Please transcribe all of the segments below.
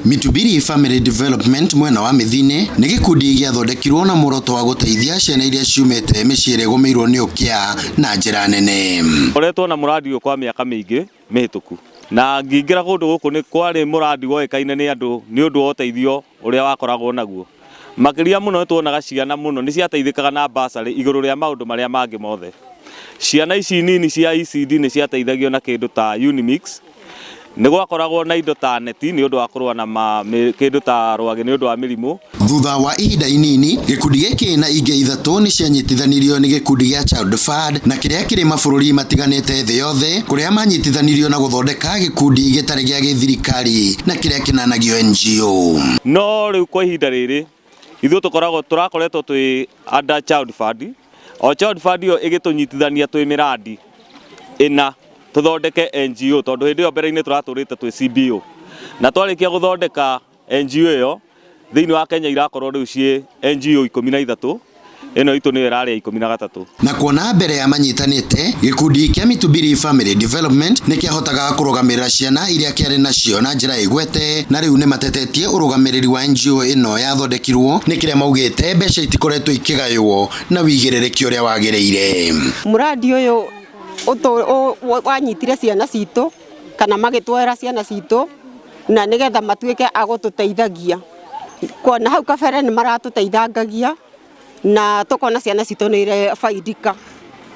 Mitubiri Family Development mwena wa Mĩthinĩ nĩ gĩkundi gĩathondekirwo na muoroto wa gũteithia ciana iria ciumĩte mĩciĩ ĩrĩa ĩgũmĩirwo nĩ ũkĩa na njĩra nene. Ngoretwo na mũrandi ũyũ kwa mĩaka mĩingĩ mĩhĩtũku na ngĩingĩra kũndũ gũkũ nĩ kwarĩ mũrandi woĩkaine nĩ andũ nĩ ũndũ wa ũteithio ũrĩa wakoragwo naguo. Makĩria mũno nĩ tuonaga ciana mũno nĩ ciateithĩkaga na bursary igũrũ rĩa maũndũ marĩa mangĩ mothe. Ciana ici nini cia ECD nĩ ciateithagio na kĩndũ ta Unimix, nĩ gwakoragwo na indo ta neti nĩ ũndũ wa kũrũa na kĩndũ ta rwagĩ nĩ ũndũ wa mĩrimũ. Thutha wa ihinda inini, gĩkundi gĩkĩ na ingĩ ithatũ nĩ cianyitithanirio nĩ gĩkundi gĩa Child Fund na kĩrĩa kĩrĩ mabũrũri matiganĩte thĩ yothe kũrĩa manyitithanirio na gũthondeka gĩkundi gĩtarĩ gĩa gĩthirikari na kĩrĩa kĩnanagio NGO. No rĩu kwa ihinda rĩrĩ ithuĩ tũkoragwo tũrakoretwo twĩ under Child Fund, o Child Fund ĩyo ĩgĩtũnyitithania twĩ mĩrandi ĩna tũthondeke NGO tondũ hĩndĩ ĩyo mbere-inĩ tũratũrĩte twĩ CBO na twarĩkia gũthondeka NGO ĩyo thĩinĩ wa Kenya irakorwo rĩu ciĩ NGO 13, ĩno itũ nĩyo ĩrarĩ ya 13. Na kuona mbere ya manyitanĩte, gĩkundi kĩa Mitubiri Family Development nĩ kĩahotaga kũrũgamĩrĩra ciana iria kĩarĩ nacio na njĩra ĩgwete, na rĩu nĩ matetetie ũrũgamĩrĩri wa NGO ĩno yathondekirwo nĩ kĩrĩa maugĩte mbeca itikoretwo ikĩgaywo na wĩigĩrĩrĩki ũrĩa wagĩrĩire. Mũrandi ũyũ wanyitire ciana citũ kana magĩtwoera ciana citũ na nĩgetha matuĩke a gũtũteithagia. Kuona hau kabere nĩ maratũteithangagia na tũkona ciana citũ nĩ irabaidika.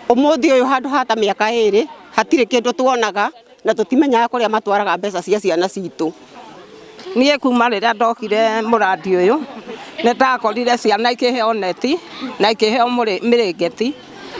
Ũmũthĩ ũyũ handũ ha ta mĩaka ĩrĩ hatirĩ kĩndũ tuonaga na tũtimenyaga kũrĩa matwaraga mbeca cia ciana citũ. Niĩ kuma rĩrĩa ndokire mũrandi ũyũ nĩ ndakorire ciana ikĩheo neti na ikĩheo mĩrĩngĩti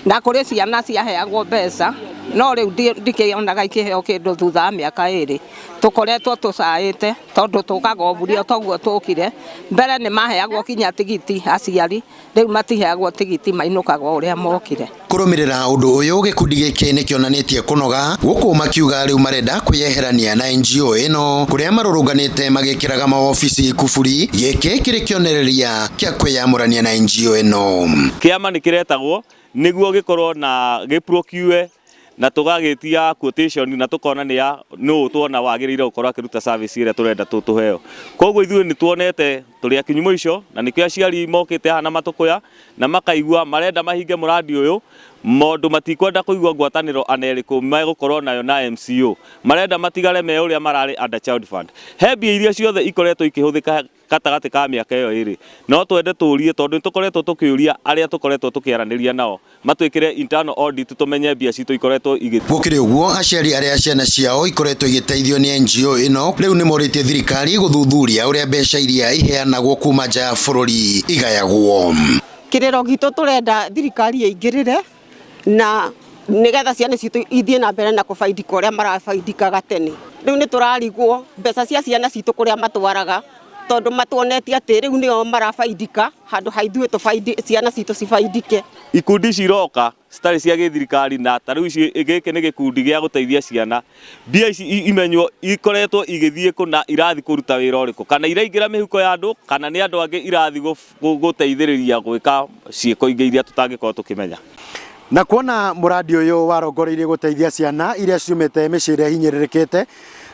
na kũrĩ ciana ciaheagwo mbeca no rĩu ndikĩonaga ikĩheo kĩndũ thutha wa mĩaka ĩrĩ. Tũkoretwo tũcaĩte tondũ tũkaga o bure o toguo tũkire. Mbere nĩ maheagwo nginya tigiti aciari, rĩu matiheagwo tigiti mainũkaga o ũrĩa mokire. Kũrũmĩrĩra ũndũ ũyũ gĩkundi gĩkĩ nĩkĩonanĩtie kũnoga gũkũ makiuga rĩu marenda kwĩyeherania na NGO ĩno kũrĩa marũrũnganĩte magĩkĩraga mawobici kuburi gĩkĩ kĩrĩ kĩonereria kĩa kwĩyamũrania na NGO ĩno. Kĩama nĩ kĩretagwo nĩguo gĩkorwo na gĩ procure na tũgagĩtia quotation na tũkona nĩ ya nũ tuona wagĩrĩire gũkorwo akĩruta service ĩrĩa tũrenda tũheo. Koguo ithuĩ nĩ tuonete tũrĩ akinyu mũico na nĩkĩo aciari mokĩte haha na matũkũya na makaigua marenda mahinge mũrandi ũyũ mondũ matikwenda kũigua ngwatanĩro ana ĩrĩkũ megũkorwo nayo na MCO. Marenda matigare me ũrĩa mararĩ under Child Fund. He mbia iria ciothe ikoretwo ikĩhũthĩka gatagatĩ ka mĩaka ĩyo ĩrĩ, no twende tũrie tondũ nĩ tũkoretwo tũkĩũria arĩa tũkoretwo tũkĩaranĩria nao matwĩkĩre internal audit tũmenye mbia citũ ikoretwo igĩ. Gũkĩrĩ ũguo, aciari arĩa ciana ciao ikoretwo igĩteithio nĩ NGO ĩno rĩu nĩ morĩtie thirikari gũthuthuria ũrĩa mbeca iria iheanagwo kuma nja ya bũrũri igayagwo. Kĩrĩro gitũ tũrenda thirikari ĩingĩrĩre na nĩgetha ciana citũ ithiĩ na mbere na kũbaidika ũrĩa marabaidikaga tene. Rĩu nĩ tũrarigwo mbeca cia ciana citũ kũrĩa matwaraga tondũ matuonetie atĩ rĩu nĩo marabaidika handũ ha ithuĩ tũbaidi, ciana citũ cibaidike. Ikundi ici iroka citarĩ cia gĩthirikari na ta rĩu ici gĩkĩ nĩ gĩkundi gĩa gũteithia ciana, mbia ici imenywo ikoretwo igĩthiĩ kũ na irathiĩ kũruta wĩra ũrĩkũ, kana iraingĩra mĩhuko ya andũ kana nĩ andũ angĩ irathiĩ gũteithĩrĩria gwĩka ciĩko ingĩ iria tũtangĩkorwo tũkĩmenya. Na kuona mũrandi ũyũ warongoreirie gũteithia ciana iria ciumĩte mĩciĩ ĩrĩa ĩhinyĩrĩrĩkĩte,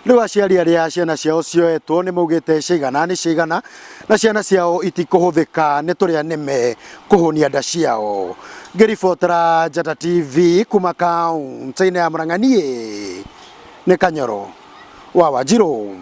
rĩu aciari arĩa ciana ciao cioetwo nĩ maugĩte ciaigana nĩ ciaigana na ciana ciao itikũhũthĩka nĩ tũrĩa nĩme kũhũnia nda ciao. Ngĩribotera Njata TV kuma kaũntĩ-inĩ ya Murang'a niĩ nĩ Kanyoro wa Wanjirũ.